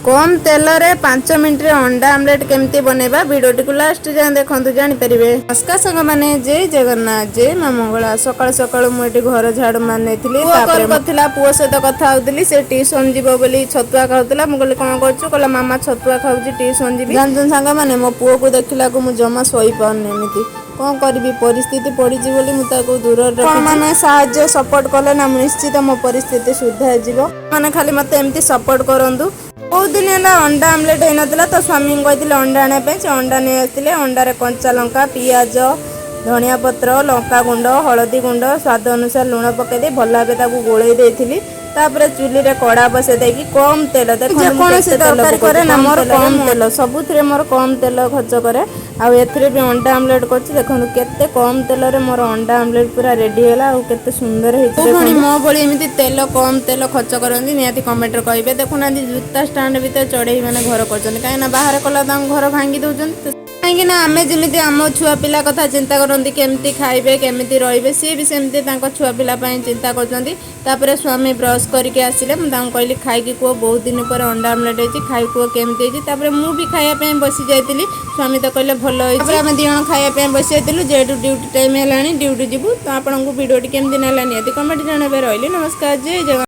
କମ୍ ତେଲରେ 5 ମିନିଟ୍ରେ ଅଣ୍ଡା ଆମଲେଟ୍ କେମିତି ବନେଇବା, ଭିଡ଼ିଓଟିକୁ ଲାଷ୍ଟ ଯାଏଁ ଦେଖନ୍ତୁ, ଜାଣିପାରିବେ। ନମସ୍କାର ସାଙ୍ଗମାନେ, ଜୟ ଜଗନ୍ନାଥ, ଜୟ ମା ମଙ୍ଗଳା। ସକାଳୁ ସକାଳୁ ମୁଁ ଏଠି ଘର ଝାଡୁ ମାରି ନେଇଥିଲି। ତାପରେ କରିଥିଲା ପୁଅ ସହିତ କଥା ହଉଥିଲି। ସେ ଟିଉସନ ଯିବ ବୋଲି ଛତୁଆ ଖାଉଥିଲା। ମୁଁ କହିଲି, "କଣ କରୁଛୁ?" କହିଲା, "ମାମା, ଛତୁଆ ଖାଉଛି, ଟିଉସନ ଯିବି।" ଜାଣିଛନ୍ତି ସାଙ୍ଗମାନେ, ମୋ ପୁଅକୁ ଦେଖିଲାକୁ ମୁଁ ଜମା ଶୋଇପାରୁନି। ଏମିତି କଣ କରିବି, ପରିସ୍ଥିତି ପଡ଼ିଛି ବୋଲି ମୁଁ ତାକୁ ଦୂରରେ। ମାନେ ସାହାଯ୍ୟ ସପୋର୍ଟ କଲେ ନା ମୁଁ ନିଶ୍ଚିତ ମୋ ପରିସ୍ଥିତି ସୁଧାରିଯିବ। ମାନେ ଖାଲି ମତେ ଏମିତି ସପୋର୍ଟ କରନ୍ତୁ। ବହୁତ ଦିନ ହେଲା ଅଣ୍ଡା ଆମଲେଟ୍ ହେଇନଥିଲା ତ ସ୍ୱାମୀଙ୍କୁ କହିଥିଲି ଅଣ୍ଡା ଆଣିବା ପାଇଁ। ସେ ଅଣ୍ଡା ନେଇ ଆସିଥିଲେ। ଅଣ୍ଡାରେ କଞ୍ଚା ଲଙ୍କା, ପିଆଜ, ଧନିଆ ପତ୍ର, ଲଙ୍କା ଗୁଣ୍ଡ, ହଳଦୀ ଗୁଣ୍ଡ, ସ୍ୱାଦ ଅନୁସାରେ ଲୁଣ ପକାଇ ଦେଇ ଭଲ ଭାବେ ତାକୁ ଗୋଳେଇ ଦେଇଥିଲି। ତାପରେ ଚୁଲିରେ କଡ଼ା ବସେଇ ଦେଇକି କମ୍ ତେଲ, ଦେଖନ୍ତୁ, ଯେକୌଣସି ତରକାରୀ କରେ ନା, ମୋର କମ୍ ତେଲ, ସବୁଥିରେ ମୋର କମ୍ ତେଲ ଖର୍ଚ୍ଚ କରେ। ଆଉ ଏଥିରେ ବି ଅଣ୍ଡା ଆମଲେଟ୍ କରୁଛି। ଦେଖନ୍ତୁ, କେତେ କମ୍ ତେଲରେ ମୋର ଅଣ୍ଡା ଆମଲେଟ୍ ପୁରା ରେଡି ହେଲା ଆଉ କେତେ ସୁନ୍ଦର ହେଇଛି। ପୁଣି ମୋ ଭଳି ଏମିତି ତେଲ କମ୍ ତେଲ ଖର୍ଚ୍ଚ କରନ୍ତି, ନିହାତି କମେଣ୍ଟରେ କହିବେ। ଦେଖୁନାହାନ୍ତି, ଜୁତା ଷ୍ଟାଣ୍ଡ ଭିତରେ ଚଢ଼େଇ ମାନେ ଘର କରୁଛନ୍ତି। କାହିଁକିନା ବାହାରେ କଲା ତାଙ୍କ ଘର ଭାଙ୍ଗି ଦେଉଛନ୍ତି। କାହିଁକି ନା ଆମେ ଯେମିତି ଆମ ଛୁଆ ପିଲା କଥା ଚିନ୍ତା କରନ୍ତି, କେମିତି ଖାଇବେ, କେମିତି ରହିବେ, ସିଏ ବି ସେମିତି ତାଙ୍କ ଛୁଆ ପିଲା ପାଇଁ ଚିନ୍ତା କରୁଛନ୍ତି। ତାପରେ ସ୍ୱାମୀ ବ୍ରସ୍ କରିକି ଆସିଲେ। ମୁଁ ତାଙ୍କୁ କହିଲି, "ଖାଇକି କୁହ, ବହୁତ ଦିନ ପରେ ଅଣ୍ଡା ଆମଲେଟ୍ ହେଇଛି, ଖାଇ କୁହ କେମିତି ହେଇଛି।" ତାପରେ ମୁଁ ବି ଖାଇବା ପାଇଁ ବସି ଯାଇଥିଲି। ସ୍ୱାମୀ ତ କହିଲେ ଭଲ ହେଇଛି। ତାପରେ ଆମେ 2 ଜଣ ଖାଇବା ପାଇଁ ବସି ଯାଇଥିଲୁ। ଯେହେତୁ ଡ୍ୟୁଟି ଟାଇମ୍ ହେଲାଣି, ଡ୍ୟୁଟି ଯିବୁ। ତ ଆପଣଙ୍କୁ ଭିଡ଼ିଓଟି କେମିତି ନେଲା, ନିହାତି କମେଣ୍ଟ ଜଣାଇବେ। ରହିଲି, ନମସ୍କାର, ଜୟ ଜଗନ୍ନାଥ।